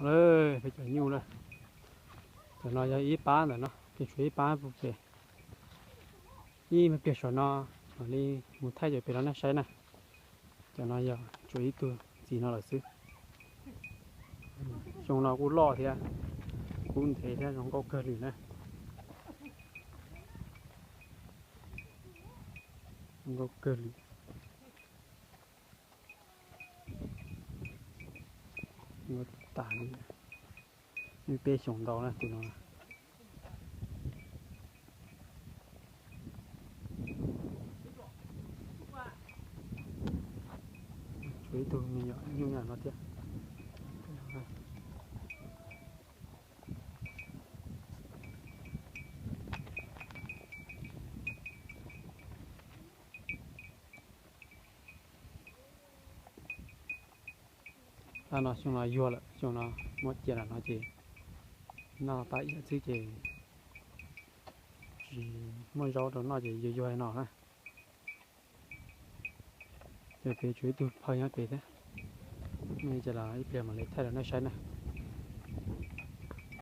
Lawm peb cov nyuj na, cov no yog ib pab ntawm no, ces tshuav ib pab pem, ib me pliag saum no mam li mus thaij cov pem no nej saib na. Cov no yog tshuav ib tug txiv no lawm xwb. Xyoo no kuj loj thiab, kub ntev thiab zoo nkauj kawg li na. Zoo nkauj kawg li. Nkauj tas li. Nyuj peb xyoos ntau na tus no. Tshuav ib tug me nyuam nyuj yam no thiab. Tab no xyoo no yuag lawm, xyoo no muab cia lawm no ces noj pab iam xwb ces tsis muaj zaub rau noj ces yuag yuag no na. Ces pem tshuav ib tug phawj nyob pem thiab, nej ces los ib pliag mam li thaij rau nej saib na.